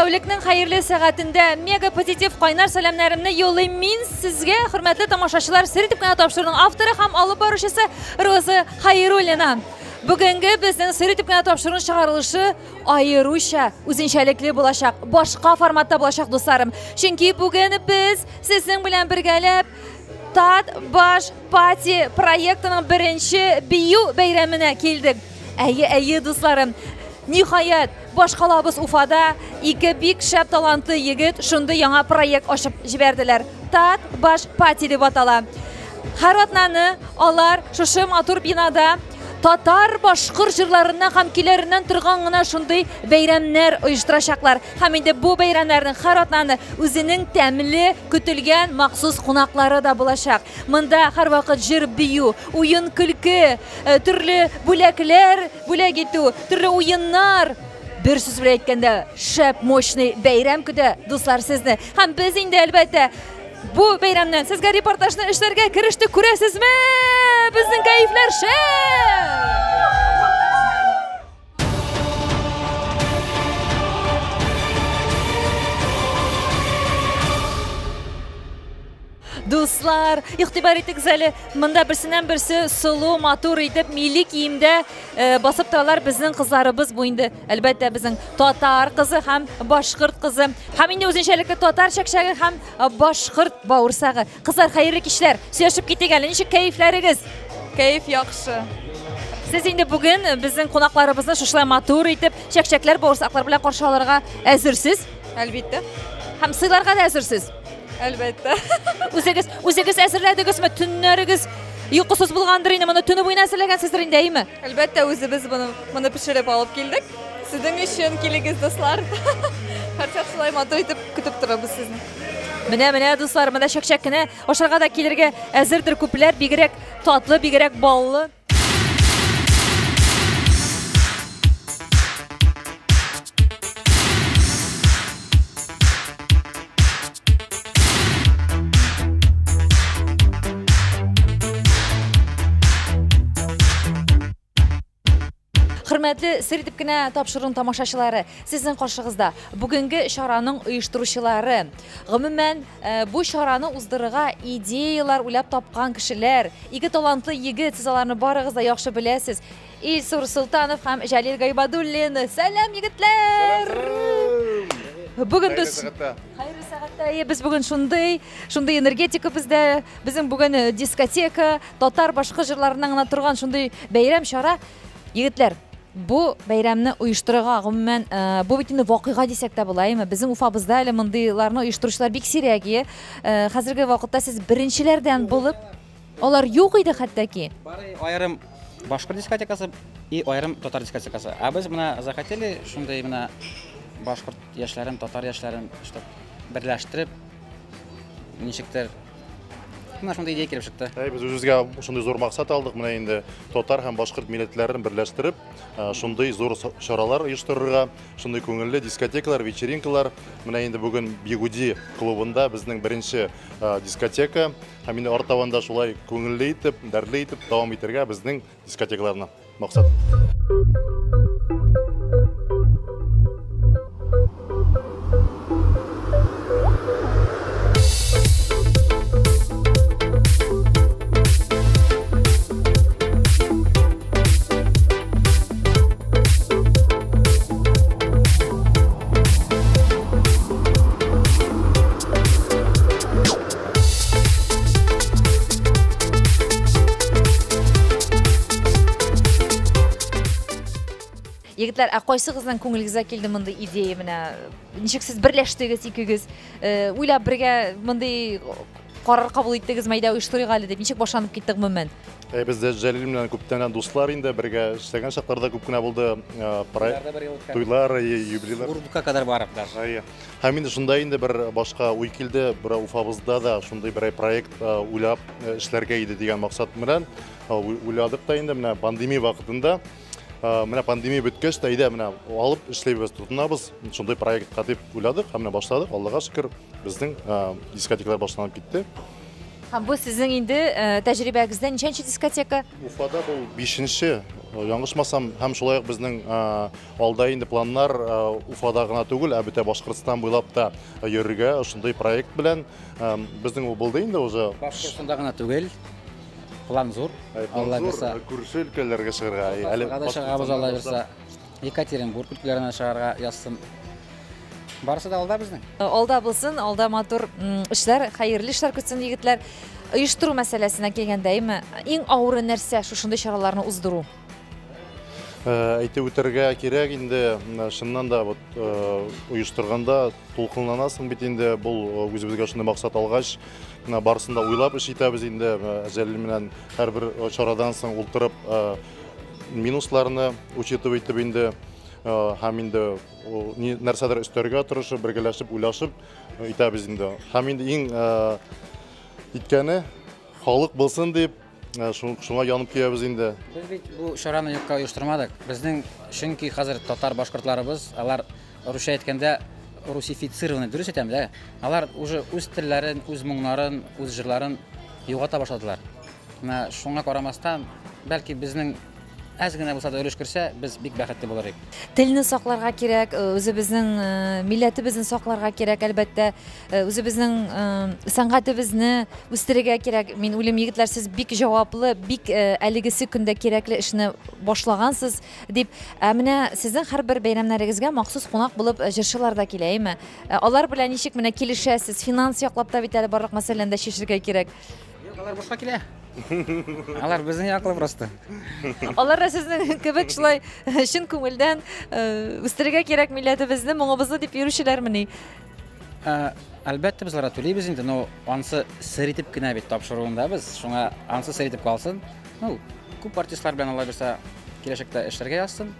Тәүлекнең хәерле сәгатендә мега позитив кайнар сәламнәремне юллыйм мин сезгә, хөрмәтле тамашачылар, сер итеп кенә тапшыруның авторы һәм алып баручысы Роза Хайруллина. Бүгенге безнең сер итеп кенә тапшыруның чыгарылышы аеруча үзенчәлекле булачак, башка форматта булачак, дусларым. Чөнки бүген без сезнең белән бергәләп Тат Баш Пати проектының беренче бию бәйрәменә килдек. Әйе, әйе, дусларым. Ниһаять, башкалабыз Уфада ике бик шәп талантлы егет шундый яңа проект ачып җибәрделәр. Тат Баш Пати дип атала. Һәр атнаны алар шушы матур бинада татар башкорт җырларыннан һәм көйләреннән торган гына шундый бәйрәмнәр оештырачаклар. Һәм инде бу бәйрәмнәрнең һәр атнаны үзенең тәмле, көтелгән махсус кунаклары да булачак. Монда һәрвакыт җыр бию, уен көлке, э, төрле бүләкләр бүләк итү, төрле уеннар, бер сүз белән әйткәндә, шәп, мощный бәйрәм көтә, дуслар, сезне. Һәм без инде, әлбәттә, бу бәйрәмнән сезгә репортажны эшләргә керештек, күрәсезме? Безнең кәефләр шәп! Дуслар, игътибар итегез әле, монда берсеннән берсе сылу, матур итеп милли киемдә э, басып торалар безнең кызларыбыз. Бу инде, әлбәттә, безнең татар кызы һәм башкорт кызы. Һәм инде үзенчәлекле татар чәкчәге һәм э, башкорт бавырсагы. Кызлар, хәерле кичләр. Сөйләшеп китик әле, ничек кәефләрегез? Кәеф яхшы. Сез инде бүген безнең кунакларыбызны шушылай матур итеп чәкчәкләр, бавырсаклар белән каршы алырга әзерсез? Әлбәттә. Һәм сыйларга да әзерсез? Әлбәттә. Үзегез, үзегез әзерләдегезме? Төннәрегез йокысыз булгандыр инде, моны төне буена әзерләгәнсездер инде, әйеме? Әлбәттә, үзебез моны, моны пешереп алып килдек. Сезнең өчен килегез, дуслар. Һәрчак шулай матур итеп көтеп торабыз сезне. Менә, менә, дуслар, менә чәкчәк кенә ашарга да килергә әзердер күпләр, бигрәк татлы, бигрәк баллы. Хөрмәтле сер итеп кенә тапшыруның тамашачылары, сезнең каршыгызда бүгенге чараның оештыручылары. Гомумән, э, бу чараны уздырырга идеялар уйлап тапкан кешеләр, ике талантлы егет, сез аларны барыгыз да яхшы беләсез. Илсур Султанов һәм Җәлил Гайбадуллин. Сәлам, егетләр! Бүген без Хәерле сәгатьтә. Әйе, без бүген шундый, шундый энергетика бездә. Безнең бүген э, дискотека, татар башка җырларыннан гына торган шундый бәйрәм чара. Егетләр, бу бәйрәмне оештырырга, гомумән, э, бу бит инде вакыйга дисәк тә була, әйеме? Безнең Уфабызда әле мондыйларны оештыручылар бик сирәк, ие. Э, хәзерге вакытта сез беренчеләрдән булып, алар юк иде хәтта ки. Бары аерым башкорт дискотекасы и аерым татар дискотекасы. Ә без менә захотели шундый менә башкорт яшьләрен, татар яшьләрен, чтоб берләштереп, ничектер менә шундый идея килеп чыкты. Әй, без үзебезгә шундый зур максат алдык, менә инде татар һәм башкорт милләтләрен берләштереп, э, шундый зур чаралар оештырырга, шундый күңелле дискотекалар, вечеринкалар. Менә инде бүген Бигуди клубында безнең беренче э, дискотека. Һәм инде артабан да шулай күңелле итеп, дәртле итеп дәвам итәргә безнең дискотекаларны максат. Егетләр, ә кайсыгызның күңелегезгә килде мондый идея менә? Ничек сез берләштегез икегез? Э, уйлап бергә мондый карар кабул иттегез, мәйдә оештырыйк әле дип. Ничек башланып китте гомумән? Э, без дә Җәлил белән күптәннән дуслар инде, бергә эшләгән чакларда күп кенә булды. Э, туйлар, юбилейлар. Урбка кадәр барып даже. Әйе. Һәм инде шунда инде бер башка уй килде, бер Уфабызда да шундый бер проект э, уйлап э, эшләргә иде дигән максат белән уйладык та инде менә пандемия вакытында. Менә пандемия беткәч тә әйдә менә алып эшләйбез, тотынабыз шундый проектка дип уйладык һәм менә башладык. Аллага шөкер, безнең дискотекалар башланып китте. Һәм бу сезнең инде тәҗрибәгездә ничәнче дискотека? Уфада бу 5-нче, яңгышмасам, һәм шулай ук безнең алда инде планнар Уфада гына түгел, ә бөтә Башкортстан буйлап та йөрергә шундый проект белән. Безнең ул булды инде уже. Башкортстанда гына түгел. План зур. Алла бирсә. Күрше өлкәләргә чыгарга. Әле чыгабыз, Алла бирсә. Екатеринбург өлкәләренә чыгарга язсын. Барысы да алда безнең. Алда булсын, алда матур эшләр, хәерле эшләр көтсен егетләр. Оештыру мәсьәләсенә килгәндә, әйме, иң авыры нәрсә шушындый чараларны уздыру? Әйтеп үтәргә кирәк инде, чыннан да вот оештырганда тулкынланасың бит инде, бу үзебезгә шундый максат алгач, менә барысын да уйлап эш итәбез инде, Җәлил белән һәрбер чарадан соң утырып минусларны учитывать итеп инде, һәм инде нәрсәдер өстәргә тырышып, бергәләшеп, уйлашып итәбез инде. Һәм инде иң иткәне халык булсын дип, шуңа янып киябез инде. Без бит бу чараны юкка оештырмадык. Безнең чөнки хәзер татар башкортларыбыз, алар русча әйткәндә русифицированный, дөрес әйтәм, да? Алар уже үз телләрен, үз моңнарын, үз җырларын югалта башладылар. Менә шуңа карамастан, бәлки безнең әз генә булса да өлеш керсә, без бик бәхетле булыр идек. Телне сакларга кирәк, үзебезнең милләтебезне сакларга кирәк, әлбәттә, үзебезнең сәнгатебезне үстерергә кирәк. Мин уйлыйм, егетләр, сез бик җаваплы, бик әлегесе көндә кирәкле эшне башлагансыз дип. Ә менә сезнең һәрбер бәйрәмнәрегезгә махсус кунак булып җырчылар да килә, әйме? Алар белән ничек менә килешәсез? Финанс яклап та бит әле барлык мәсьәләне дә чишергә кирәк. Юк, алар бушка килә. Алар безнең яклы просто. Алар да сезнең кебек шулай чын күңелдән үстерергә кирәк милләтебезне, моңыбызны дип йөрүчеләрмени? Әлбәттә, без аларга түлибез инде, но ансы сер итеп кенә бит тапшыруында без, шуңа ансы сер итеп калсын. Ну, күп артистлар белән алай булса киләчәктә эшләргә язсын.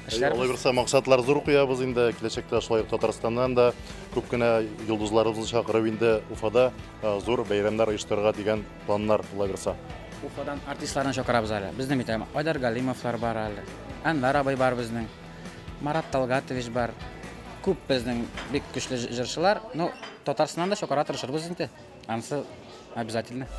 Эшләрбез. Алай булса максатлар зур куябыз инде, киләчәктә шулай ук Татарстаннан да күп кенә йолдызларыбызны чакырып инде Уфада зур бәйрәмнәр оештырырга дигән планнар алай булса. Уфадан артистларны чакырабыз әле. Безнең бит Айдар Галимовлар бар әле, Әнвәр абый бар безнең, Марат Талгатович бар. Күп безнең бик көчле җырчылар. Ну, Татарстаннан да чакыра тырышырбыз инде. Ансы обязательно.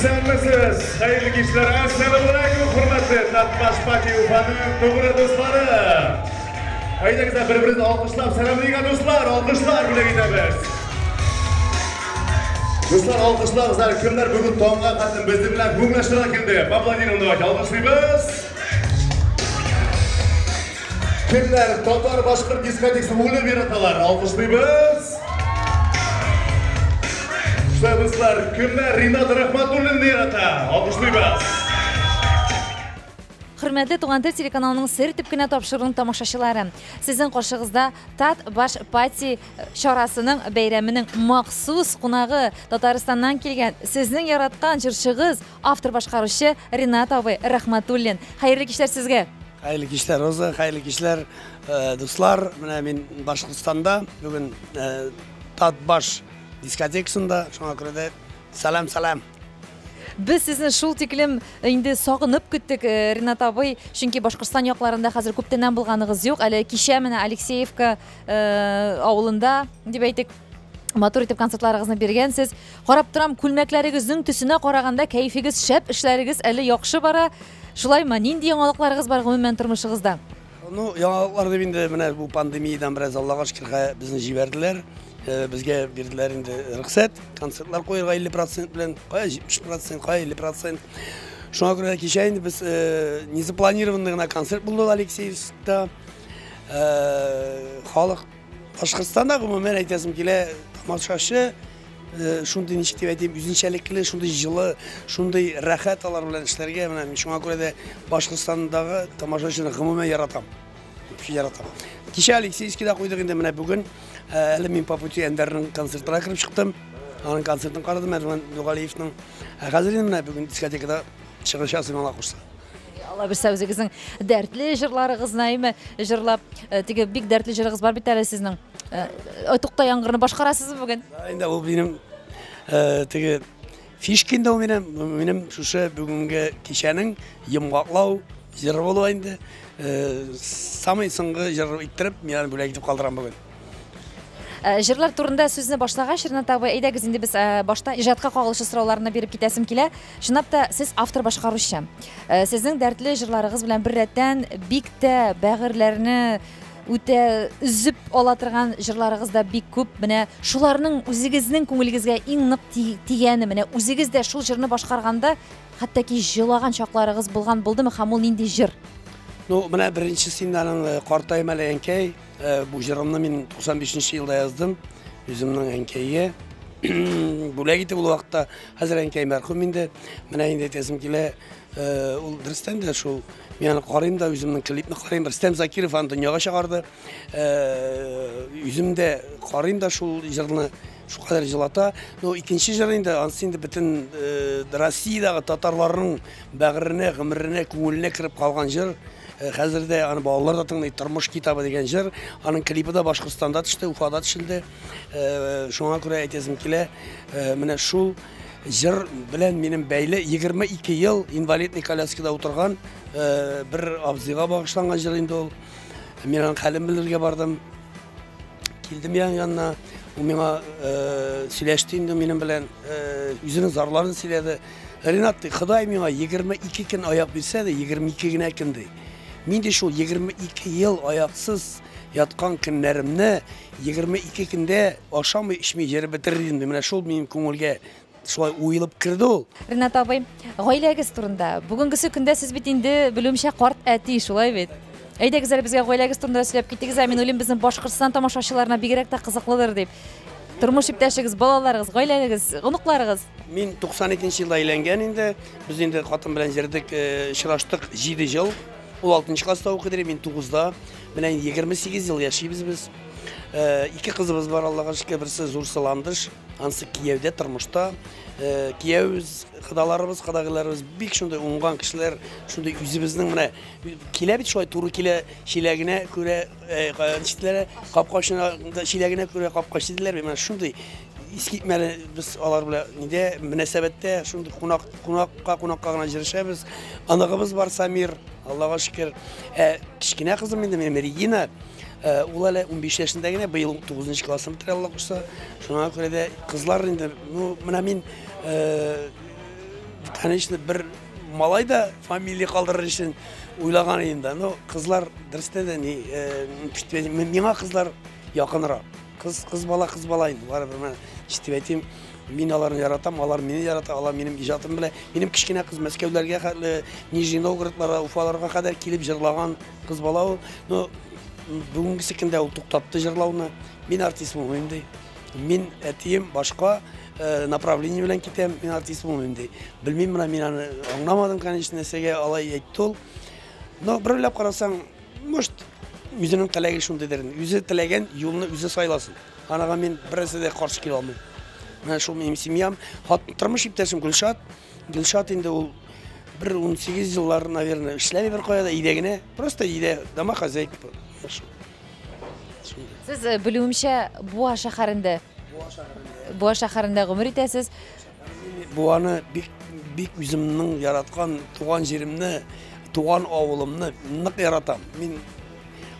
Исәнмесез, хәерле кичләр. Әссәламу алейкум, хөрмәтле Татбаш Пати Уфаның тугры дуслары. Әйдәгез, бер-беребезне алкышлап сәламлыйк, дуслар, алкышлар бүләк итәбез. Дуслар, алкышлагыз әле, кемнәр бүген таңга хәтле безнең белән күңелләштерә килде. Поаплодируем, давайте, алкышлыйбыз. Кемнәр татар-башкорт дискотекасын үлеп яраталар, алкышлыйбыз. Шулай, дуслар, кемнәр Ринат Рахматуллинны ярата, алкышлыйбыз. Хөрмәтле Туган тел телеканалының сер итеп кенә тапшыруның тамашачылары, сезнең каршыгызда Тат Баш Пати чарасының бәйрәменең махсус кунагы, Татарстаннан килгән сезнең яраткан җырчыгыз, автор башкаручы Ринат абый Рахматуллин. Хәерле кичләр сезгә. Хәерле кичләр, Роза, хәерле кичләр, дуслар. Менә мин Башкортстанда бүген Тат Баш дискотекасында, шуңа күрә дә сәлам, сәлам. Без сезне шул тиклем инде сагынып көттек, Ринат абый, чөнки Башкортстан якларында хәзер күптәннән булганыгыз юк. Әле кичә менә Алексеевка авылында, дип әйтик, матур итеп концертларыгызны биргәнсез. Карап торам, күлмәкләрегезнең төсенә караганда кәефегез шәп, эшләрегез әле яхшы бара. Шулаймы? Нинди яңалыкларыгыз бар гомумән тормышыгызда? Ну, яңалыклар дип инде менә бу пандемиядан бераз Аллага шөкер, безне җибәрделәр. Безгә бирделәр инде рөхсәт, концертлар куярга 50% белән, кая 70%, кая 50%. Шуңа күрә кичә инде без незапланированный гына концерт булды Алексеевскта. Халык Башкортстанда гомумән әйтәсем килә, тамашачы шундый, ничек дип әйтим, үзенчәлекле, шундый җылы, шундый рәхәт алар белән эшләргә. Менә мин шуңа күрә дә Башкортстандагы тамашачыны гомумән яратам. Вообще яратам. Кичә Алексеевскийда куйдык инде менә бүген. Әле мин по пути Әнвәрнең концертына кереп чыктым. Аның концертын карадым, Әнвәр Нургалиевның. Ә хәзер инде менә бүген дискотекада чыгыш ясыйм, Алла кушса. Алла бирсә, үзегезнең дәртле җырларыгызны, әйме, җырлап, теге бик дәртле җырыгыз бар бит әле сезнең. Тукта яңгырны башкарасызмы бүген? Инде ул минем теге фишка инде ул минем, минем шушы бүгенге кичәнең йомгаклау җыры була инде. Самый соңгы җыр иттереп, мин аны бүләк итеп калдырам бүген. Җырлар турында сүзне башлагач, Ренат абый, әйдәгез инде без башта иҗатка кагылышлы сорауларны биреп китәсем килә. Чынлап та, сез автор-башкаручы. Сезнең дәртле җырларыгыз белән беррәттән бик тә бәгырьләрне үтә өзеп ала торган җырларыгыз да бик күп. Менә шуларның үзегезнең күңелегезгә иң нык тигәне, менә үзегез дә шул җырны башкарганда хәтта ки җылаган чакларыгыз булган булдымы һәм ул нинди җыр? Ну, менә беренчесе инде аның Картаем әле әнкәй. Бу җырымны мин 95 нче елда яздым. Үземнең әнкәйгә бүләк итеп ул вакытта. Хәзер әнкәй мәрхүм инде. Менә инде әйтәсем килә, ул дөрестән дә шул. Мин аны карыйм да, үземнең клипны карыйм. Рөстәм Закиров аны дөньяга чыгарды. Үзем дә карыйм да шул җырны, шулкадәр җылата. Ну, икенче җыр инде, анысы инде бөтен Россиядәге татарларның бәгыренә, гомеренә, күңеленә кереп калган җыр. Хәзер дә аны балалар да тыңлый. Тормыш китабы дигән җыр. Аның клипы да Башкортстанда төште, Уфада төшелде. Шуңа күрә әйтәсем килә, менә шул җыр белән минем бәйле 22 ел инвалидный коляскада утырган бер абзыйга багышланган җыр инде ул. Мин аның хәлен белергә бардым. Килдем янына, ул миңа сөйләште инде минем белән, үзенең зарларын сөйләде. Ренат, ди, Ходай миңа 22 көн аяк бирсә дә, 22 генә көн, ди. Мин ди шул 22 ел аяксыз яткан көннәремне 22 көндә ашамый, эчми йөреп бетерер идем, ди. Менә шул минем күңелгә шулай уелып керде ул. Ренат абый, гаиләгез турында. Бүгенгесе көндә сез бит инде, белүемчә, карт әти, шулай бит? Әйдәгез әле безгә гаиләгез турында сөйләп китегез. Ә мин уйлыйм, безнең Башкортстан тамашачыларына бигрәк тә кызыклыдыр дип. Тормыш иптәшегез, балаларыгыз, гаиләгез, оныкларыгыз. Мин 92 нче елда өйләнгән инде. Без инде хатын белән җөрдек, очраштык 7 ел. Ул 6 класста укый иде, мин 9-да. Менә инде 28 ел яшибез без. Ике кызыбыз бар, Аллага шөкер, берсе зурсы Ландыш, анысы кияүдә, тормышта. Кияүебез, кодаларыбыз, кодагыйларыбыз бик шундый уңган кешеләр, шундый үзебезнең менә килә бит шулай туры килә чиләгенә күрә ничекләре капкачына чиләгенә күрә капкач диделәр. Менә шундый искитмәле без алар белән нидә мөнәсәбәттә, шундый кунак кунакка кунакка гына җырешәбез. Оныгыбыз бар Самир, Аллага шөкер. Ә кечкенә кызым инде минем Регина, ул әле 15 яшендә генә, быел 9 классын бетерә, Алла кушса. Шуңа күрә дә кызлар инде, ну, менә мин, конечно, бер малай да фамилия калдырыр өчен уйлаган идем дә. Но кызлар дөрестән дә ни, миңа кызлар якынрак. Кыз, кыз бала, кыз бала инде. Барыбер менә җитеп әйтим, мин аларны яратам, алар мине ярата, алар минем иҗатым белә. Минем кечкенә кыз Мәскәүләргә хәтле, Нижний Новгородларга, Уфаларга кадәр килеп җырлаган кыз бала ул. Но бүгенгесе көндә ул туктатты җырлауны. Мин артист булмыйм ди. Мин әтием башка направление белән китәм, мин артист булмыйм ди. Белмим, менә мин аны аңламадым, конечно, нәрсәгә алай әйтте ул. Но бер уйлап карасаң, может, үзенең теләге шундыйдыр. Үзе теләгән юлны үзе сайласын. Анага мин берәрсе дә каршы килә алмыйм. Менә шул минем семьям. Хат, тормыш иптәшем Гөлшат. Гөлшат инде ул бер 18 еллар, наверное, эшләми бер кая да, өйдә генә. Просто өйдә, домохозяйка. Сез, белүемчә, Буа шәһәрендә. Буа шәһәрендә гомер итәсез. Буаны бик бик үземнең яраткан туган җиремне, туган авылымны нык яратам. Мин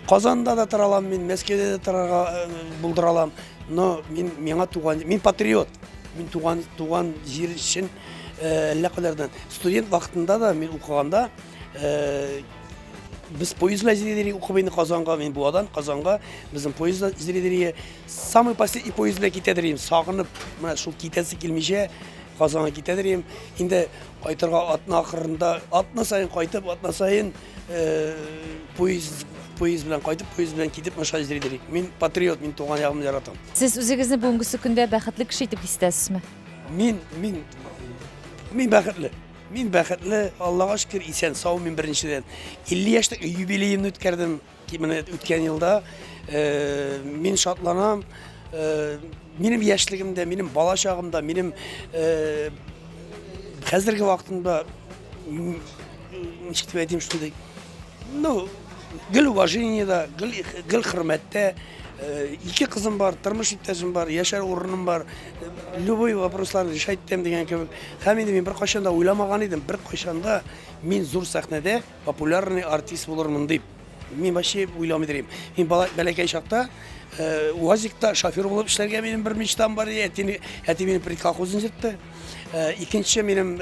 Казанда да тора алам, мин Мәскәүдә дә торырга булдыра алам. Но мин миңа туган, мин патриот. Мин туган туган җир өчен әллә кайлардан. Студент вакытында да мин укыганда без поезд белән җири укып инде Казанга, мин Буадан Казанга, безнең поезд җири самый последний поезд белән китәдер идем, сагынып, менә шул китәсе килмичә Казанга китәдер идем. Инде кайтырга атна ахырында, атна саен кайтып, атна саен поезд поезд белән кайтып, поезд белән китеп маша җири. Мин патриот, мин туган ягымны яратам. Сез үзегезне бүгенгесе көндә бәхетле кеше итеп хис итәсезме? Мин мин мин бәхетле. Мин бәхетле, Аллага шөкер, исән сау мин беренчедән. 50 яшьлек юбилеемны үткәрдем. Менә үткән елда мин шатланам. Минем яшьлегемдә, минем бала чагымда, минем хәзерге вакытымда, ничек дип әйтим, шундый, ну, гел уважениедә, гел хөрмәттә. Ике кызым бар, тормыш иптәшем бар, яшәр урыным бар. Любой вопросларны решать итәм дигән кебек. Һәм инде мин беркайчан да уйламаган идем, беркайчан да мин зур сәхнәдә популярный артист булырмын дип. Мин вообще уйламый идем. Мин бала бәләкәй чакта УАЗикта шофер булып эшләргә минем бер мечтам бар иде. Әти мине предколхозын йөртте. Икенче минем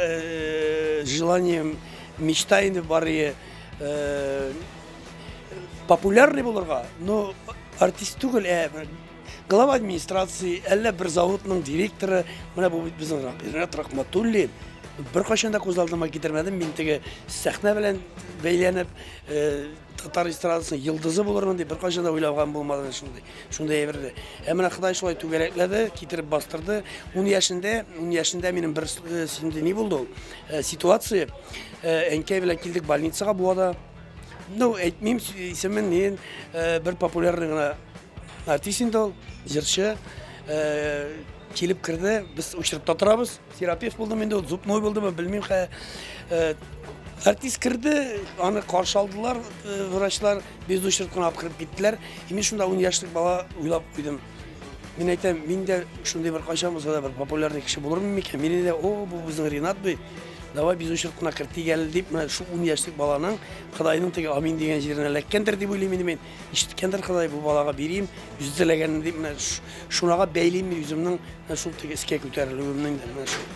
желанием, мечта инде бар иде, популярный булырга, но артист түгел, глава администрации, әллә бер заводның директоры, менә бу бит безнең Ринат Рахматуллин. Беркайчан да күз алдыма китермәдем, мин теге сәхнә белән бәйләнеп, татар эстрадасының йолдызы булырмын дип беркайчан да уйлаган булмады шундый әйберне. Ә менә Ходай шулай түгәрәкләде, китереп бастырды. 10 яшендә, 10 яшендә минем бер инде ни булды ул? Ситуация. Әнкәй белән килдек больницага Буада. Ну, әйтмим исемен, мин бер популярный гына артист инде ул, җырчы. Килеп керде, без очередьта торабыз. Терапевт булдым инде, ул зубной булдымы, белмим. Артист керде, аны каршы алдылар врачлар, без очередь кына алып кереп киттеләр. И мин шунда 10 яшьлек бала уйлап куйдым. Мин әйтәм, мин дә шундый бер кайчан булса да бер популярный кеше булырмын микән? Мине дә, о, бу безнең Ринат бит. Давай без очередь кына кертик әле дип, менә шул 10 яшьлек баланың Ходайның теге амин дигән җиренә эләккәндер дип уйлыйм инде мин. Ишеткәндер Ходай, бу балага бирим, үзе теләгәнен дип, менә шунага бәйлим мин үземнең менә шул теге эскә күтәрелүемнең дә менә шул.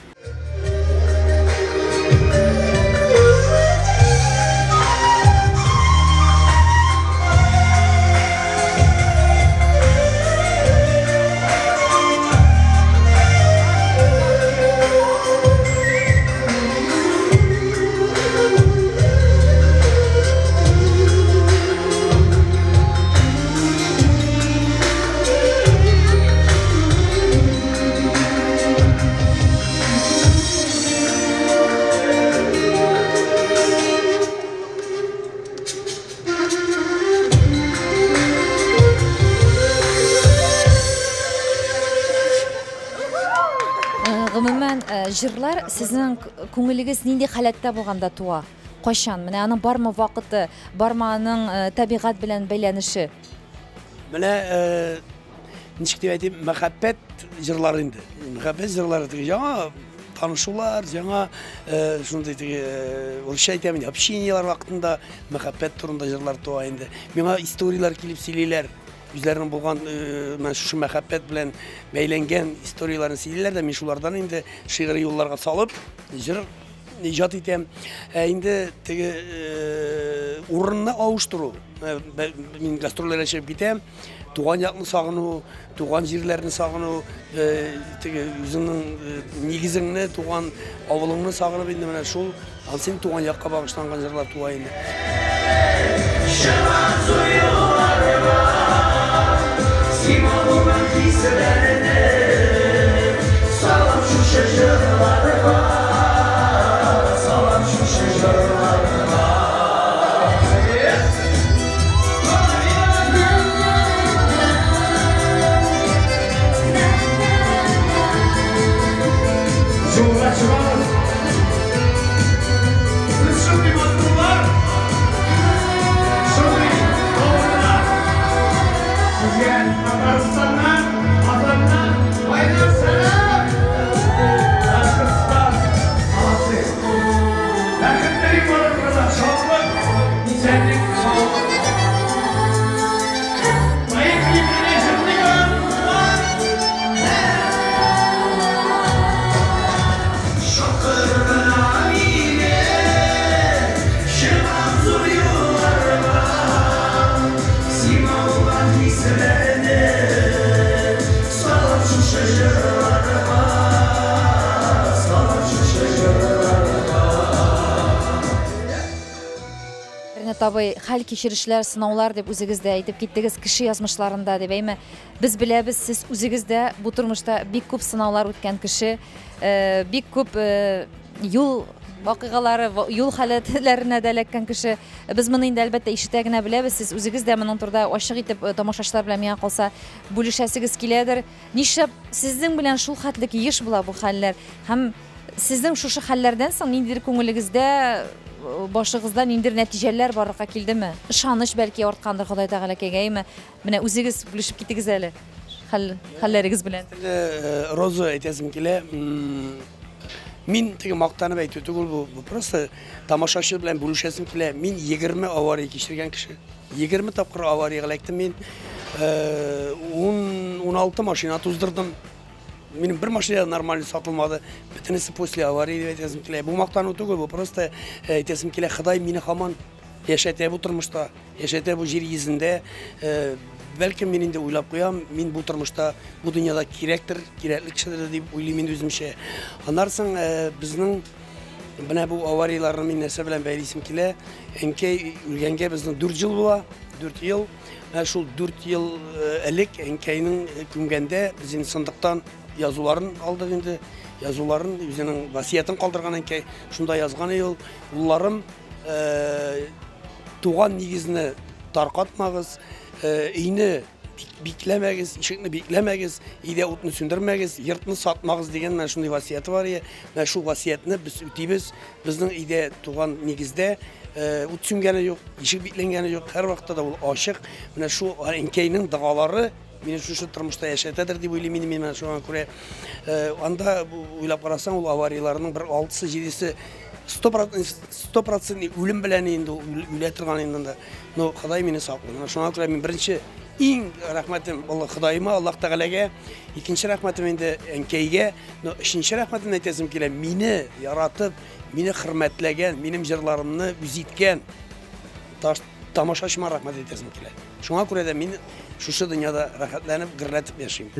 Гомумән, җырлар сезнең күңелегез нинди халәттә булганда туа? Кайчан? Менә аның бармы вакыты, бармы аның табигать белән бәйләнеше? Менә ничек дип әйтим, мәхәббәт җырлары инде. Мәхәббәт җырлары теге яңа танышулар, яңа шундый теге урысча әйтәм инде, общениелар вакытында мәхәббәт турында җырлар туа инде. Миңа историяләр килеп сөйлиләр. Үзләренең булган менә шушы мәхәббәт белән бәйләнгән историяләрен сөйлиләр дә, мин шулардан инде шигъри юлларга салып җыр иҗат итәм. Ә инде теге урынны авыштыру, мин гастрольләргә чыгып китәм, туган якны сагыну, туган җирләрне сагыну, теге үзеңнең нигезеңне, туган авылыңны сагынып инде менә шул, ансын туган якка багышланган җырлар туа инде. Юлга чыгабыз. Без шундый матурлар, шундый авырлар. Сезгә Татарстаннан, Казаннан кайнар сәлам! Башкортстан, молодцы! Бәхет телим барыгызга, шатлык, исәнлек, саулык. Поехали, бергә җырлыйк, дуслар! Шакырдыра мине, чыгам зур юлларга, сиңа булган хисләрне салып шушы җырларга, салып шушы җырларга. Ринат абый, хәл кичерешләр, сынаулар дип үзегез дә әйтеп киттегез, кеше язмышларында дип, әйме? Без беләбез, сез үзегез дә бу тормышта бик күп сынаулар үткән кеше, бик күп юл вакыйгалары, юл халәтләренә дә эләккән кеше. Без моны инде әлбәттә ишетә генә беләбез. Сез үзегез дә моның турында ачык итеп тамашачылар белән миңа калса бүлешәсегез киләдер. Нишләп сезнең белән шул хәтлек еш була бу хәлләр? Һәм сезнең шушы хәлләрдән соң ниндидер күңелегездә, башыгызда ниндидер нәтиҗәләр барлыкка килдеме? Ышаныч бәлки арткандыр Ходай Тәгаләкәгә, әйме? Менә үзегез бүлешеп китегез әле хәлләрегез белән. Роза әйтәсем килә. Мин теге мактанып әйтү түгел бу, бу просто тамашачы белән бүлешәсем килә. Мин 20 авария кичергән кеше. 20 тапкыр авариягә эләктем мин. 16 машина туздырдым. Минем бер машина нормально сатылмады. Бөтенесе после аварии дип әйтәсем килә. Бу мактану түгел, бу просто әйтәсем килә, Ходай мине һаман яшәтә бу тормышта, яшәтә бу җир йөзендә. Бәлкем мин инде уйлап куям, мин бу тормышта, бу дөньяда кирәктер, кирәкле кешедер дип уйлыйм инде үземчә. Аннан соң безнең менә бу аварияләрне мин нәрсә белән бәйлисем килә. Әнкәй үлгәнгә безнең 4 ел була, 4 ел. Менә шул 4 ел элек әнкәйнең күмгәндә без инде сандыктан язуларын алдык инде. Язуларын, үзенең васыятен калдырган әнкәй, шунда язган ул: улларым, туган нигезне таркатмагыз, өйне бикләмәгез, ишекне бикләмәгез, өйдә утны сүндермәгез, йортны сатмагыз дигән менә шундый васыяте бар иде. Менә шул васыятны без үтибез. Безнең өйдә туган нигездә ут сүнгәне юк, ишек бикләнгәне юк, һәр вакытта да ул ачык. Менә шул әнкәйнең догалары мине шушы тормышта яшәтәдер дип уйлыйм инде мин менә шуңа күрә. Анда уйлап карасаң, ул аварияләрнең бер 6-сы, 7-се стопроцентный үлем белән инде үлә торган инде анда. Но Ходай мине саклый. Менә шуңа күрә мин беренче иң рәхмәтем Алла Ходаема, Аллаһ Тәгаләгә, икенче рәхмәтем инде әнкәйгә, но өченче рәхмәтемне әйтәсем килә, мине яратып, мине хөрмәтләгән, минем җырларымны үз иткән тамашачыма рәхмәт әйтәсем килә. Шуңа күрә дә мин шушы дөньяда рәхәтләнеп, гөрләтеп яшим.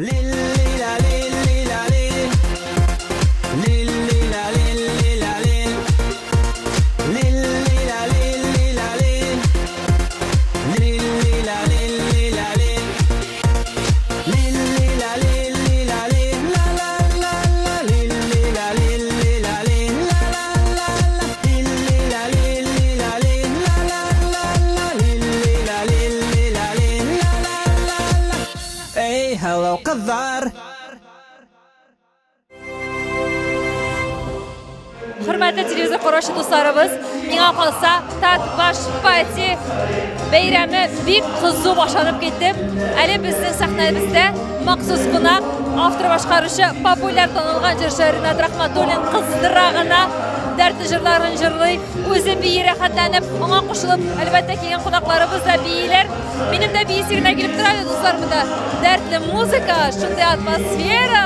Hello, кызлар! Хөрмәтле телевизор караучы дусларыбыз, миңа калса, Татбаш пати бәйрәме бик кызу башланып китте. Әле безнең сәхнәбездә махсус кунак, автор башкаручы, популяр танылган җырчы Ринат Рахматуллин кыздыра гына дәртле җырларын җырлый, үзе бии рәхәтләнеп, аңа кушылып, әлбәттә, килгән кунакларыбыз да бииләр. Минем дә биисе генә килеп тора әле, дуслар, монда дәртле музыка, шундый атмосфера.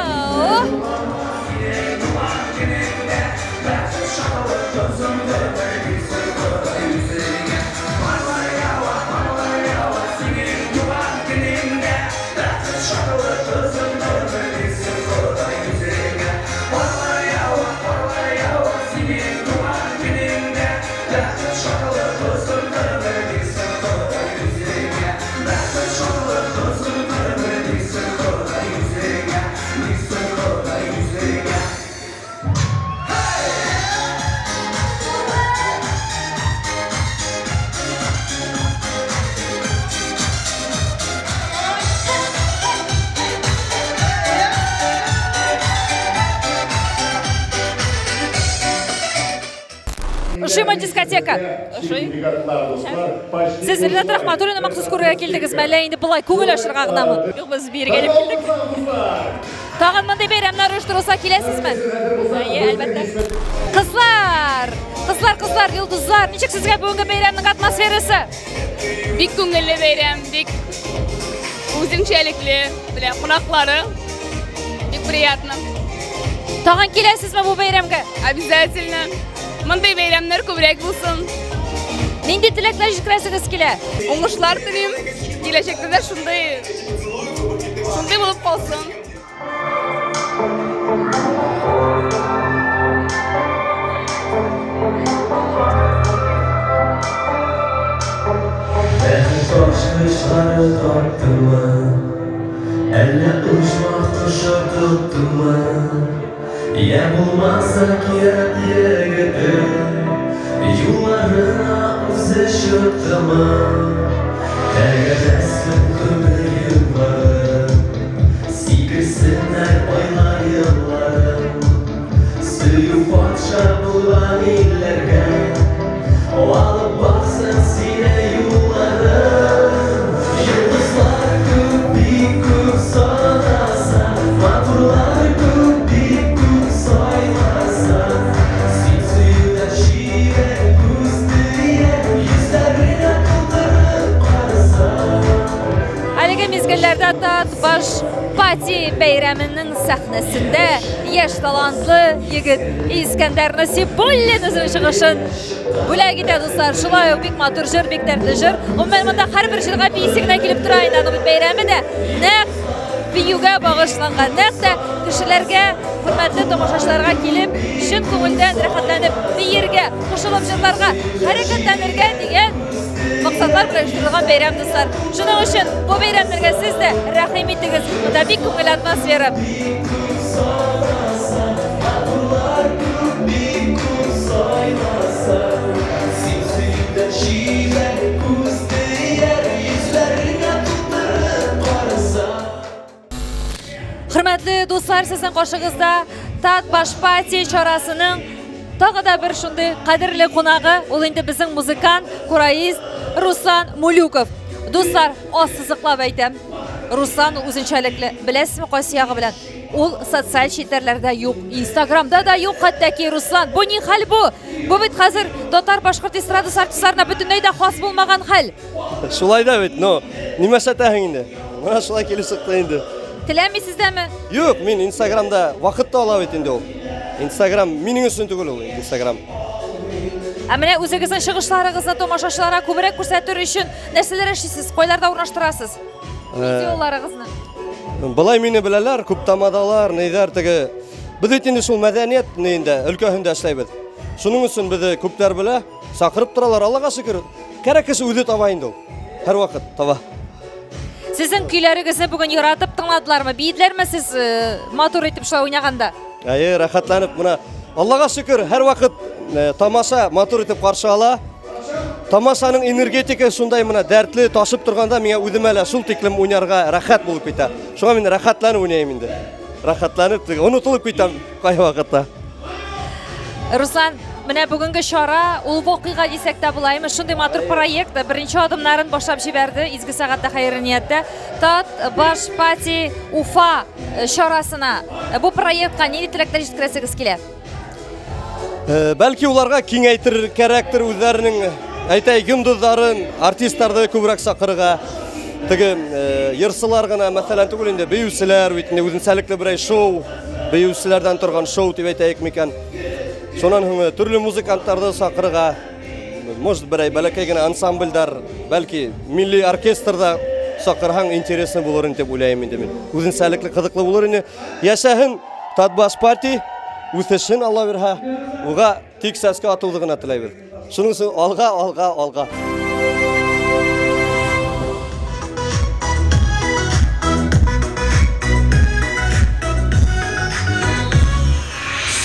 Ошыймы дискотека? Ошый. Сез Ринат Рахматуллинны махсус күрергә килдегезме, әллә инде болай күңел ачырга гынамы? Юк, без биергә дип килдек. Тагын мондый бәйрәмнәр оештырылса киләсезме? Әйе, әлбәттә. Кызлар, кызлар, кызлар, йолдызлар, ничек сезгә бүгенге бәйрәмнең атмосферасы? Бик күңелле бәйрәм, бик үзенчәлекле, белә кунаклары. Бик приятно. Тагын киләсезме бу бәйрәмгә? Обязательно. Мондый бәйрәмнәр күбрәк булсын. Нинди теләкләр җиткерәсегез килә? Уңышлар телим. Киләчәктә дә шундый булып калсын. Taşmışları tattımı, Әллә очмак кошы тоттымы? Я булмаса кирәк егете, юлларына үзе чыктымы? Тәгәрәсен гомер юллары, сикерсеннәр айлар еллары. Сөю патша булган илләргә, алып барсын сине юллары. Йолдызлар күп, бик күп санаса, матурлар күп, бик күп сайласа. Син сөюдән чибәр, күз тия, йөзләренә тутырып караса. Әлеге мизгелләрдә Татбаш Пати бәйрәменең сәхнәсендә яшь талантлы егет Искәндәр Насибуллин үзенең чыгышын бүләк итә, дуслар. Шулай ук бик матур җыр, бик дәртле җыр. Гомумән, монда һәрбер җырга биисе генә килеп тора инде. Аның бит бәйрәме дә нәкъ биюгә багышланган, нәкъ тә кешеләргә, хөрмәтле тамашачыларга килеп, чын күңелдән рәхәтләнеп биергә, кушылып җырларга, хәрәкәтләнергә дигән максатлар белән оештырылган бәйрәм, дуслар. Шуның өчен бу бәйрәмнәргә сез дә рәхим итегез. Монда бик күңелле атмосфера. Хөрмәтле дуслар, сезнең каршыгызда Татбаш Пати чарасының тагы да бер шундый кадерле кунагы, ул инде безнең музыкант, кураист Руслан Мулюков. Дуслар, ассызыклап әйтәм, Руслан үзенчәлекле. Беләсезме кайсы ягы белән? Ул социаль челтәрләрдә юк, Инстаграмда да юк хәтта ки, Руслан. Бу ни хәл бу? Бу бит хәзер татар башкорт эстрадасы артистларына бөтенләй дә хас булмаган хәл. Шулай да бит, но нимә эшләтәһең инде? Менә шулай килеп чыкты инде. Теләмисез дәме? Юк, мин Инстаграмда вакыт та ала бит инде ул. Инстаграм минем өчен түгел ул Инстаграм. Ә менә үзегезнең чыгышларыгызны тамашачыларга күбрәк күрсәтер өчен нәрсәләр эшлисез? Кайларда урнаштырасыз видеоларыгызны? Былай мине беләләр, күп тамадалар, нейдәр теге. Без бит инде шул мәдәният нейендә, өлкәһендә эшләйбез. Шуның өчен безне күпләр белә, чакырып торалар, Аллага шөкер. Кәрәк кеше үзе таба инде ул. Һәрвакыт таба. Сезнең көйләрегезне бүген яратып тыңладылармы? Биеделәрме сез матур итеп шулай уйнаганда? Әйе, рәхәтләнеп менә Аллага шөкер, һәрвакыт тамаша матур итеп каршы ала. Тамашаның энергетика шундай менә дәртле ташып торганда миңа үземә лә шул тиклем уйнарга рәхәт булып китә. Шуңа мин рәхәтләнеп уйныйм инде. Рәхәтләнеп, теге, онытылып китәм кайвакытта. Руслан, менә бүгенге чара ул вакыйга дисәк тә булаймы? Шундый матур проект, беренче адымнарын башлап җибәрде Изге сәгатьтә хәерле нияттә. Татбаш Пати Уфа чарасына. Бу проектка нинди теләкләр җиткерәсегез килә? Бәлки уларга киңәйтер кәрәктер үзләренең, әйтәйек, йолдызларын, артистларны күбрәк чакырырга. Теге йырсылар гына, мәсәлән, түгел инде, биючеләр бит инде үзенчәлекле берәй шоу, биючеләрдән торган шоу дип әйтәйек микән. Шуннан һуң төрле музыкантларны чакырырга, может, берәй бәләкәй генә ансамбльдәр, бәлки милли оркестрда чакырһаң интересный булыр инде дип уйлыйм инде мин. Үзенчәлекле кызыклы булыр инде. Яшәһен Татбаш Пати, үсешен Алла бирһә, уга тик сәскә атылды гына теләйбез. Шуның өчен алга, алга, алга.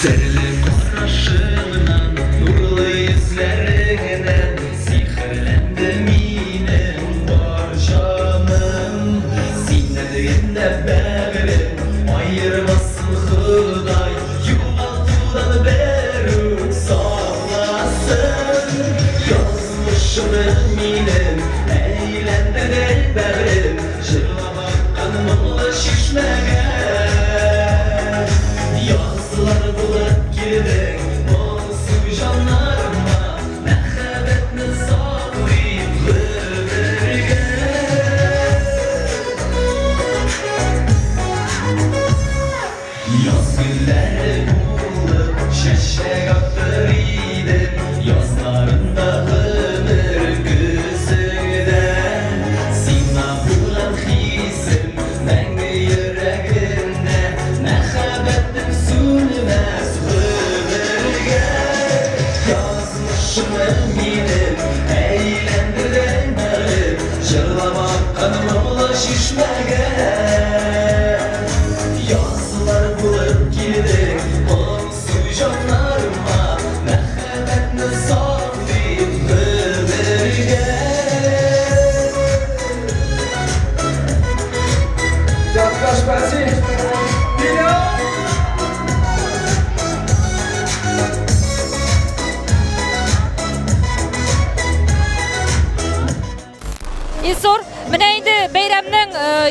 Серле карашыңнан, нурлы йөзләреңнән сихерләнде минем бар җаным. Синнән генә бәгырем аермасын Ходай, югалтудан берүк сакласын. Язмышымны минем әйләндерде бәгырем, җырлап аккан моңлы чишмәгә. Язлар булып килдең моңсу җаннарыма, мәхәббәтне саклыйм гомергә. Яз гөлләре булып чәчәк атыр идем, язларында гомер көзеңдә. Сиңа булган хисем мәңге йөрәгемдә, мәхәббәтем сүнмәс гомергә. Язмышымны минем әйләндердең бәгырем, җырлап аккан моңлы чишмәгә. Язлар булып килдең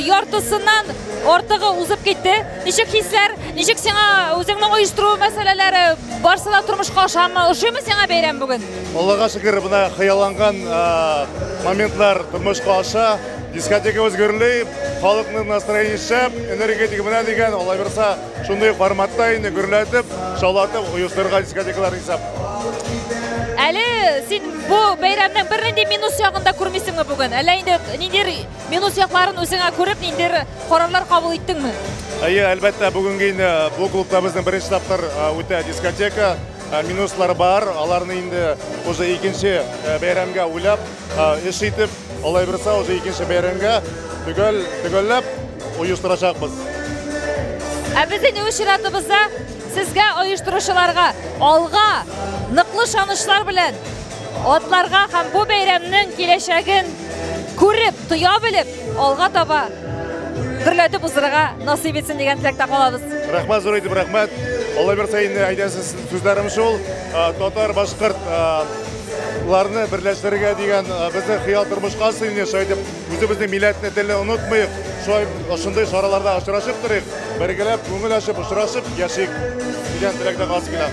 яртысыннан артыгы узып китте. Ничек хисләр, ничек сиңа үзеңнең оештыру мәсьәләләре, барсы да тормышка ашамы, ошыймы сиңа бәйрәм бүген? Аллага шөкер, менә хыялланган моментлар тормышка аша. Дискотекабыз гөрли, халыкның настроение шәп, энергетика менә дигән, алла бирса, шундый форматта инде гөрләтеп, шаулатып оештырырга дискотекалар исәп. Әле син бу бәйрәмнең бернинди минус ягын да күрмисеңме бүген? Әллә инде ниндидер минус якларын үзеңә күреп, ниндидер карарлар кабул иттеңме? Әйе, әлбәттә, бүгенге инде бу клубта безнең беренче тапкыр үтә дискотека. Минуслар бар, аларны инде уже икенче бәйрәмгә уйлап, эш итеп, алай бирса, уже икенче бәйрәмгә төгәлләп оештырачакбыз. Ә без инде үз чиратыбызда сезгә, оештыручыларга, алга ныклы ышанычлар белән атларга һәм бу бәйрәмнең киләчәген күреп, тоя белеп, алга таба гөрләтеп уздырырга насыйп итсен дигән теләктә калабыз. Рәхмәт зур итеп, рәхмәт. Алла бирса, инде әйтәсе сүзләрем шул, татар, башкорт ларны берләштерергә дигән безнең хыял тормышка ашсын инде, шулай итеп үзебезнең милләтне, телне онытмыйк, шулай шундый чараларда очрашып торыйк, бергәләп күңел ачып очрашып яшик дигән теләктә каласы килә.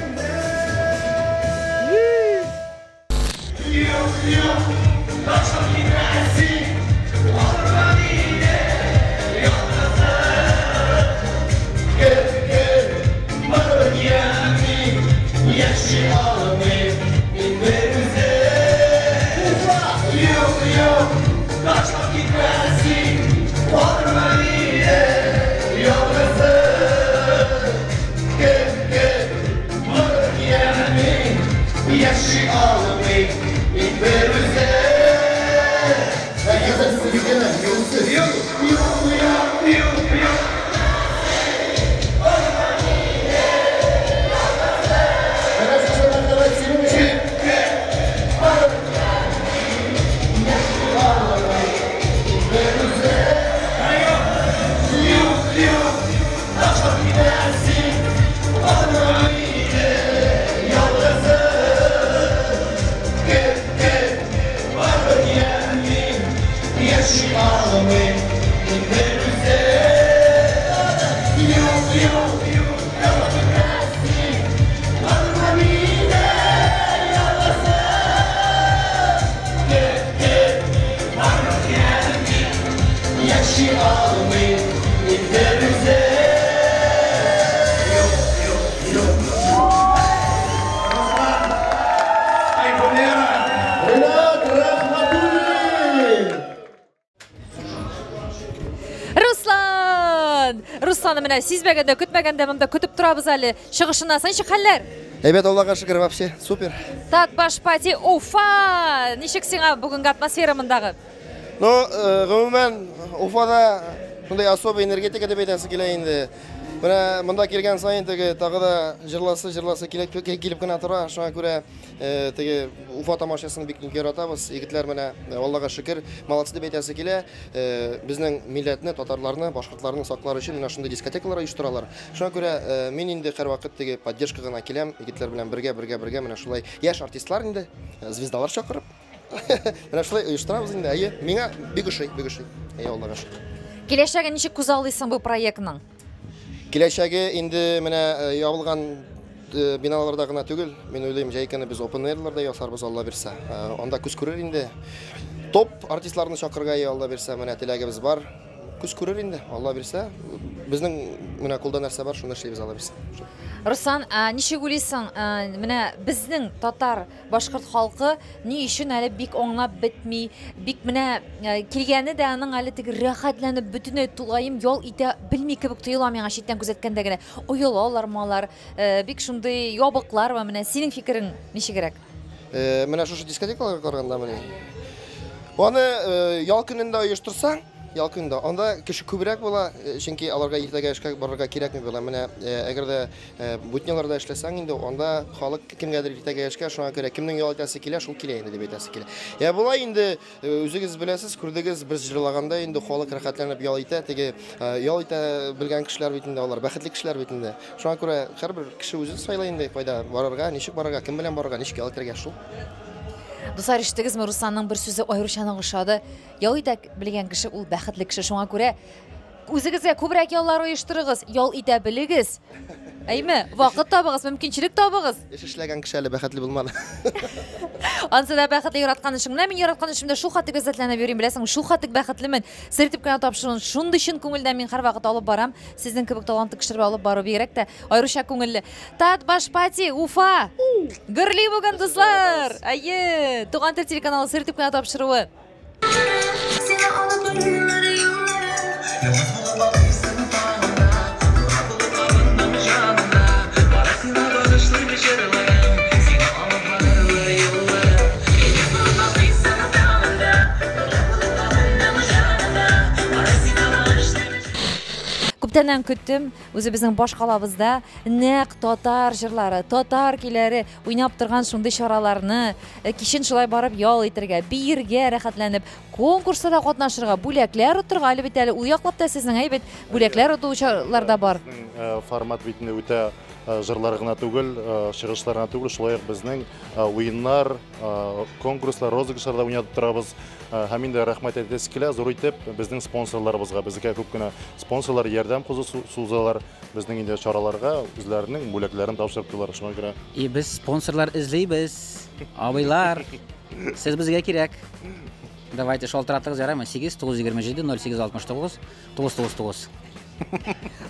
Руслан! Русланны менә сизмәгәндә, көтмәгәндә монда көтеп торабыз әле. Чыгышыннан соң ничек хәлләр? Әйбәт, Аллага шөкер, вообще супер. Татбаш пати Уфа! Ничек сиңа бүгенге атмосфера мондагы? Ну, гомумән, Уфада шундый особый энергетика дип әйтәсе килә инде. Менә монда килгән саен теге тагы да җырласы, җырласы килеп, килеп кенә тора. Шуңа күрә теге Уфа тамашасын бик яратабыз. Егетләр менә, Аллага шөкер, молодцы дип әйтәсе килә. Безнең милләтне, татарларны, башкортларны саклар өчен менә шундый дискотекалар оештыралар. Шуңа күрә мин инде һәрвакыт теге поддержка гына киләм, егетләр белән бергә, бергә, бергә менә шулай яшь артистлар инде, звездалар чакырып. Менә шулай оештырабыз инде. Әйе, миңа бик ошый, бик ошый. Әйе, Аллага шөкер. Киләчәге ничек күзаллыйсың бу проектның? Киләчәге инде менә ябылган биналарда гына түгел. Мин уйлыйм, җәй көне без open air'ларда ясарбыз, Алла бирсә. Анда күз күрер инде. Топ артистларны чакырырга, Алла бирсә, менә теләгебез бар. Күз күрер инде, Алла бирсә. Безнең менә кулда нәрсә бар, шуны эшлибез, Алла бирсә. Руслан, ничек уйлыйсың, менә безнең татар, башкорт халкы ни өчен әле бик аңлап бетми, бик менә килгәне дә аның әле теге рәхәтләнеп бөтенләй тулаем ял итә белми кебек тоела миңа читтән күзәткәндә генә. Оялалармы алар, бик шундый ябыклармы? Менә синең фикерең ничегрәк? Менә шушы дискотекаларга караганда менә. Аны ял көнендә оештырсаң, ял көнендә, анда кеше күбрәк була, чөнки аларга иртәгә эшкә барырга кирәкми була. Менә әгәр дә будняларда эшләсәң инде, анда халык кемгәдер иртәгә эшкә, шуңа күрә кемнең ял итәсе килә, шул килә инде дип әйтәсе килә. Я болай инде, үзегез беләсез, күрдегез, без җырлаганда инде халык рәхәтләнеп ял итә, теге ял итә белгән кешеләр бит инде алар, бәхетле кешеләр бит инде. Шуңа күрә һәрбер кеше үзе сайлый инде кайда барырга, ничек барырга, кем белән барырга, ничек ял итәргә, шул. Дуслар, ишеттегезме, Русланның бер сүзе аеруча нык ошады. Ял итә белгән кеше ул бәхетле кеше. Шуңа күрә үзегезгә күбрәк яллар оештырыгыз, ял итә белегез. Әйме, вакыт табыгыз, мөмкинчелек табыгыз. Эш эшләгән кеше әле бәхетле булмады. Ансы да бәхетле яраткан эшең. Менә мин яраткан эшемдә шул хәтле ләззәтләнеп йөрим, беләсеңме, шул хәтле бәхетлемен. Сер итеп кенә тапшыруын шундый чын күңелдән мин һәрвакыт алып барам. Сезнең кебек талантлы кешеләр белән алып бару бигрәк тә аеруча күңелле. Татбаш пати, Уфа! Гөрли бүген, дуслар! Әйе, Туган тел телеканалы сер итеп кенә тапшыруы. Күптәннән көттем, үзебезнең баш калабызда нәкъ татар җырлары, татар көйләре уйнап торган шундый чараларны, кичен шулай барып ял итәргә, биергә рәхәтләнеп, конкурста да катнашырга, бүләкләр отырга, әле бит әле ул яклап та сезнең әйбәт бүләкләр отучылар да бар. Безнең формат бит инде үтә җырлар гына түгел, чыгышлар гына түгел, шулай ук безнең уеннар, конкурслар, розыгрышлар да уйнатып торабыз. Һәм инде рәхмәт әйтәсе килә, зур итеп безнең спонсорларыбызга, безгә күп кенә спонсорлар ярдәм кулы сузалар, безнең инде чараларга үзләренең бүләкләрен тапшырып торалар. Шуңа күрә И без спонсорлар эзлибез. Абыйлар, сез безгә кирәк. Давайте шалтыратыгыз, яраймы? 8 927 0869 999.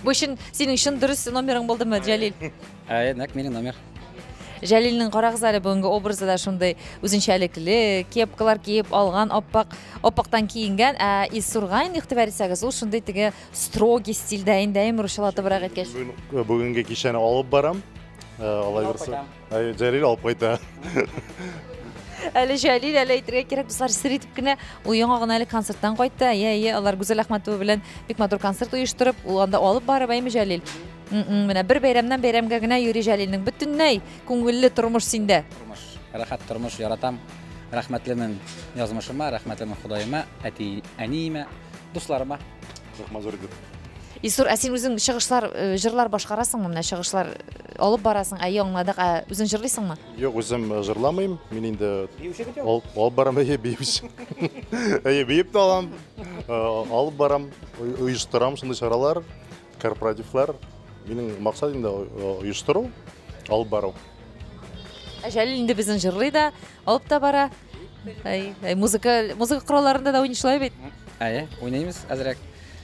Бу өчен синең чын дөрес номерың булдымы, Җәлил? Әйе, нәкъ минем номер. Җәлилнең карагыз әле бүгенге образы да шундый үзенчәлекле, кепкалар киеп алган, аппак, аппактан киенгән, ә Илсурга инде игътибар итсәгез, ул шундый теге строгий стильдә инде, әйме, русчалатыбрак әйткәч. Бүгенге кичәне алып барам. Алай булса. Җәлил алып кайта. Әле Җәлил, әле әйтергә кирәк, дуслар, сер итеп кенә, ул яңа гына әле концерттан кайтты. Әйе, әйе, алар Гүзәл Әхмәтова белән бик матур концерт оештырып, ул анда алып барып, әйме, Җәлил? Менә бер бәйрәмнән бәйрәмгә генә йөри Җәлилнең. Бөтенләй күңелле тормыш синдә. Тормыш, рәхәт тормыш яратам. Рәхмәтлемен язмышыма, рәхмәтлемен Ходаема, әти, әниемә, дусларыма. Рәхмәт зур итеп. Илсур, ә син үзең чыгышлар, җырлар башкарасыңмы? Менә чыгышлар алып барасың, әйе, аңладык. Ә үзең җырлыйсыңмы? Юк, үзем җырламыйм. Мин инде алып барам, әйе, биюче. Әйе, биеп тә алам, алып барам, оештырам шундый чаралар, корпоративлар. Минем максат инде оештыру, алып бару. Ә Җәлил инде безнең җырлый да, алып та бара. Әй, әй, музыка, музыка коралларында да уйный шулай бит. Әйе, уйныйбыз әзрәк.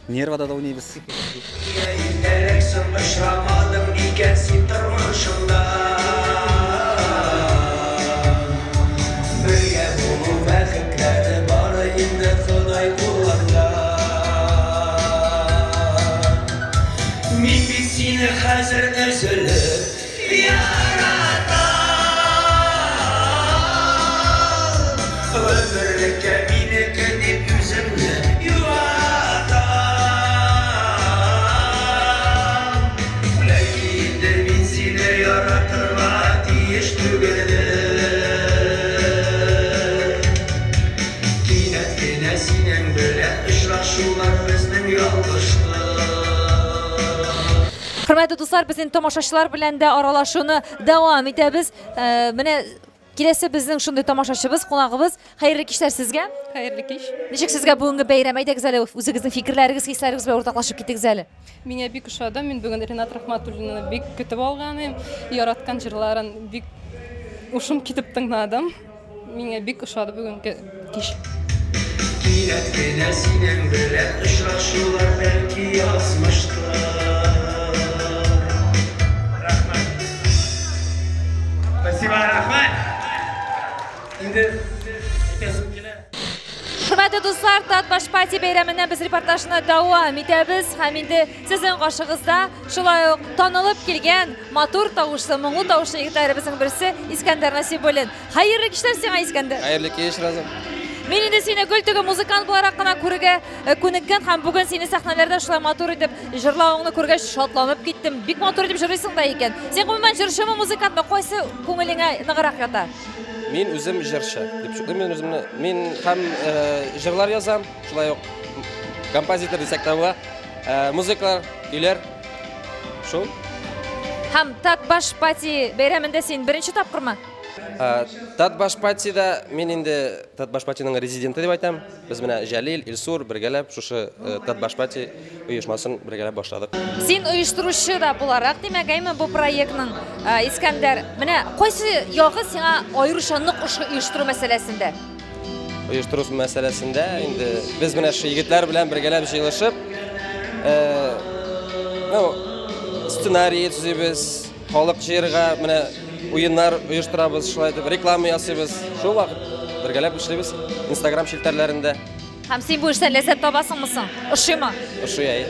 Нервада да уйныйбыз. Иртәрәк очрамадым икән син тормышымда. Бергә булу бәхетләре бары инде Ходай кулында. Мин бит сине хәзер өзелеп яратам. Гомерлеккә минеке дип үземне юатам. Ләкин инде мин сине яратырга тиеш түгелмен. Кинәт кенә синең белән очрашулар безнең ялгышлык. Хөрмәтле дуслар, безнең тамашачылар белән дә аралашуны дәвам итәбез. Менә киләсе безнең шундый тамашачыбыз, кунагыбыз. Хәерле кичләр сезгә. Хәерле кич. Ничек сезгә бүгенге бәйрәм? Әйдәгез әле, үзегезнең фикерләрегез, хисләрегез белән уртаклашып китегез әле. Миңа бик ошады. Мин бүген Ринат Рахматуллинны бик көтеп алган идем. Яраткан җырларын бик ушым китеп тыңладым. Миңа бик ошады бүгенге кич. Кинәт кенә синең белән очрашулар бәлки язмыштыр. Рәхмәт. Спасибо, рәхмәт. Инде әйтәсем килә. Хөрмәтле дуслар, Татбаш пати бәйрәменнән без репортажны дәвам итәбез һәм инде сезнең каршыгызда шулай ук танылып килгән матур тавышлы, моңлы тавышлы егетләребезнең берсе Искәндәр Насибуллин. Хәерле кичләр сиңа, Искәндәр. Хәерле кич, Роза. Мин инде сине гөл түге музыкант буларак кына күрергә күнеккән һәм бүген сине сәхнәләрдә шулай матур итеп җырлавыңны күргәч шатланып киттем. Бик матур итеп җырлыйсың да икән. Син гомумән җырчымы, музыкантмы? Кайсы күңелеңә ныграк ята? Мин үзем җырчы дип шутлыйм мин үземне. Мин һәм җырлар язам, шулай ук композитор дисәк тә була. Музыкалар, көйләр. Шул. Һәм Татбаш пати бәйрәмендә син беренче тапкырмы? Татбашпатида мин инде Татбашпатиның резиденты дип әйтәм. Без менә Җәлил, Илсур бергәләп шушы Татбашпати оешмасын бергәләп башладык. Син оештыручы да буларак, димәк, әйме бу проектның, Искәндәр, менә кайсы ягы сиңа аеруча нык оештыру мәсьәләсендә? Оештыру мәсьәләсендә инде без менә шу егетләр белән бергәләп җыелышып, ну, сценарий төзибез, халык җыярга, менә уеннар оештырабыз, шулай итеп реклама ясыйбыз. Шул вакыт бергәләп эшлибез Инстаграм челтәрләрендә. Һәм син бу эштән ләззәт табасыңмы соң? Ошыймы? Ошый, әйе.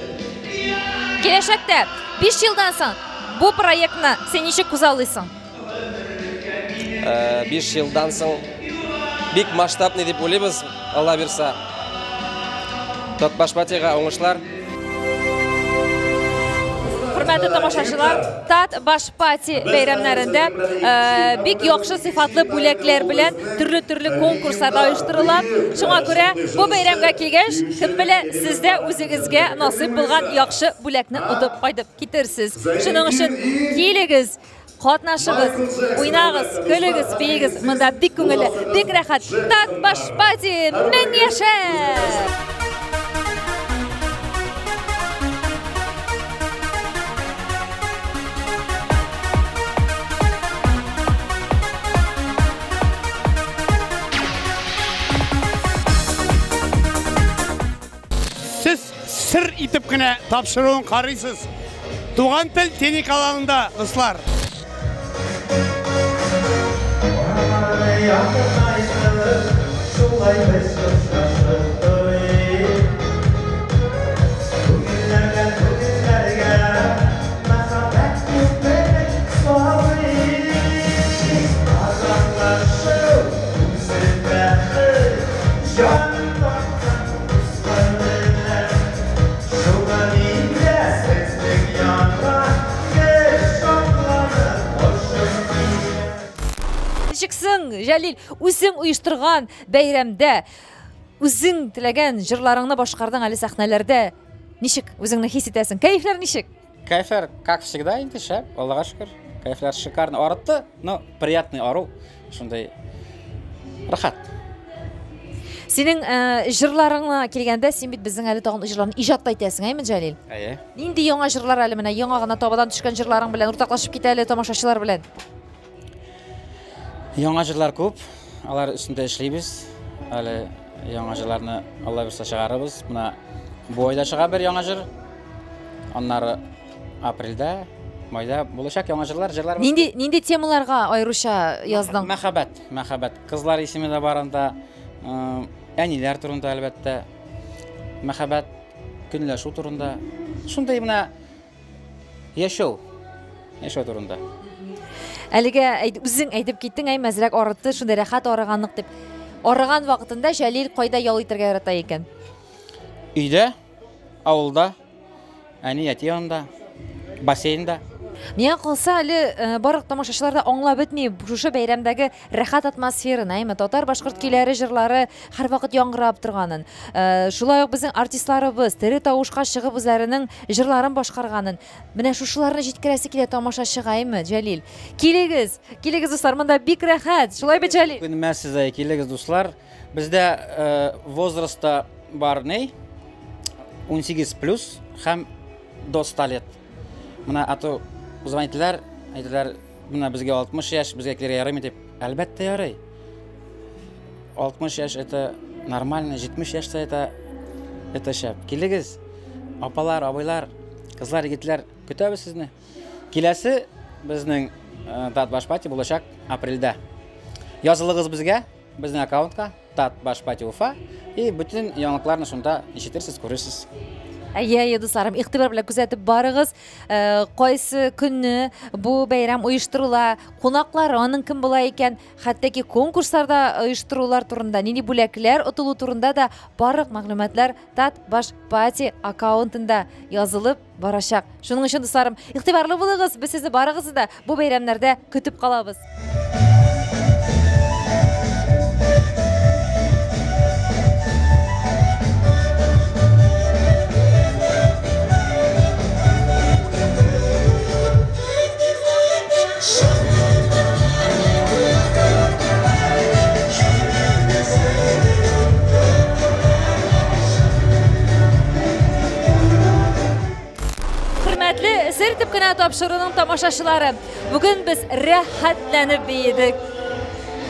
Киләчәктә 5 елдан соң бу проектны син ничек күзаллыйсың? 5 елдан соң бик масштабный дип уйлыйбыз, Алла бирса. Татбашпатига уңышлар. Хөрмәтле тамашачылар, Татбашпати бәйрәмнәрендә бик яхшы сыйфатлы бүләкләр белән төрле-төрле конкурслар оештырыла. Шуңа күрә бу бәйрәмгә килгәч, кем белә, сез дә үзегезгә насыйп булган яхшы бүләкне отып кайтып китерсез. Шуның өчен килегез, катнашыгыз, уйнагыз, көлегез, биегез. Монда бик күңелле, бик рәхәт. Татбашпати, мең яшә! Сез сер итеп кенә тапшыруын карыйсыз. Туган тел телеканалында, дуслар. Ничексең, Җәлил, үзең оештырган бәйрәмдә, үзең теләгән җырларыңны башкардың әле сәхнәләрдә. Ничек үзеңне хис итәсең? Кәефләр ничек? Кәефләр, как всегда, инде шәп, Аллага шөкер. Кәефләр шикарно. Арытты, но приятный ару. Шундай рәхәт. Синең җырларыңа килгәндә, син бит безнең әле тагын җырларны иҗат та итәсең, әйме, Җәлил? Әйе. Нинди яңа җырлар әле менә яңа гына табадан төшкән җырларың белән уртаклашып кит әле тамашачылар белән? Яңа җырлар күп, алар өстендә эшлибез. Әле яңа җырларны Алла бирсә чыгарабыз. Менә бу айда чыга бер яңа җыр. Аннары апрельдә, майда булачак яңа җырлар, җырлар. Нинди, нинди темаларга аеруча яздың? Мәхәббәт, мәхәббәт. Кызлар исеме дә бар анда. Әниләр турында әлбәттә. Мәхәббәт, көнләшү турында. Шундый менә яшәү, яшәү турында. Әлегә үзең әйтеп киттең, әй, мәзрәк арытты, шундый рәхәт арыганлык дип. Арыган вакытында Җәлил кайда ял итәргә ярата икән? Өйдә, авылда, әни, әти янында, бассейнда. Миңа калса, әле барлык тамашачылар да аңлап бетми шушы бәйрәмдәге рәхәт атмосфераны, әйме, татар-башкорт көйләре, җырлары һәрвакыт яңгырап торганын. Шулай ук безнең артистларыбыз тере тавышка чыгып үзләренең җырларын башкарганын. Менә шушыларны җиткерәсе килә тамашачыга, әйме, Җәлил. Килегез, килегез, дуслар, монда бик рәхәт. Шулай бит, Җәлил? Күнмәсез, әй, килегез, дуслар. Бездә возрастта бар ни? 18 плюс һәм до 100 лет. Менә а то звонителәр, әйтәләр, менә безгә 60 яшь, безгә килергә ярыймы дип. Әлбәттә ярый. 60 яшь это нормально, 70 яшь тә это шәп. Килегез, апалар, абыйлар, кызлар, егетләр, көтәбез сезне. Киләсе безнең Татбашпати булачак апрельдә. Язылыгыз безгә, безнең аккаунтка Татбашпати Уфа, и бөтен яңалыкларны шунда ишетерсез, күрерсез. Әйе, әйе, дусларым, игътибар белән күзәтеп барыгыз. Кайсы көнне бу бәйрәм оештырыла, кунаклары аның кем була икән, хәтта ки конкурсларда оештырулар турында, нинди бүләкләр отылу турында да барлык мәгълүматлар Татбашпати аккаунтында язылып барачак. Шуның өчен, дусларым, игътибарлы булыгыз, без сезне барыгызны да бу бәйрәмнәрдә көтеп калабыз. тапшыруның тамашачылары. Бүген без рәхәтләнеп биедек.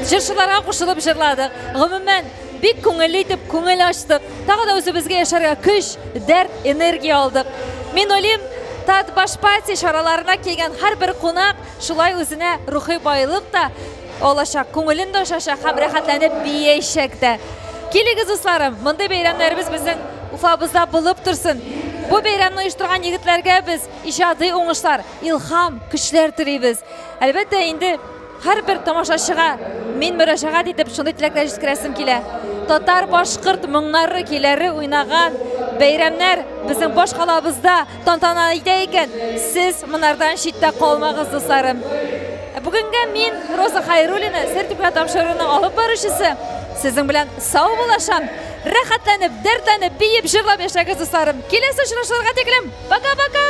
Җырчыларга кушылып җырладык. Гомумән, бик күңелле итеп күңел ачтык. Тагы да үзебезгә яшәргә көч, дәрт, энергия алдык. Мин уйлыйм, Татбашпати чараларына килгән һәрбер кунак шулай үзенә рухи байлык та алачак, күңелен дә ачачак һәм рәхәтләнеп биячәк тә. Килегез, дусларым, мондый бәйрәмнәребез безнең Уфабызда булып торсын. Бу бәйрәмне оештырган егетләргә без иҗади уңышлар, илһам, көчләр телибез. Әлбәттә, инде һәрбер тамашачыга мин мөрәҗәгать итеп шундый теләкләр җиткерәсем килә. Татар, башкорт моңнары, көйләре уйнаган бәйрәмнәр безнең баш калабызда тантана итә икән, сез монардан читтә калмагыз, дусларым. Бүгенгә мин, Роза Хайруллина, Сер дип тапшыруның алып баручысы, сезнең белән сау булашам. Рәхәтләнеп, дәртләнеп, биеп, җырлап яшәгез, дусларым. Киләсе очрашуларга тиклем. Пока-пока!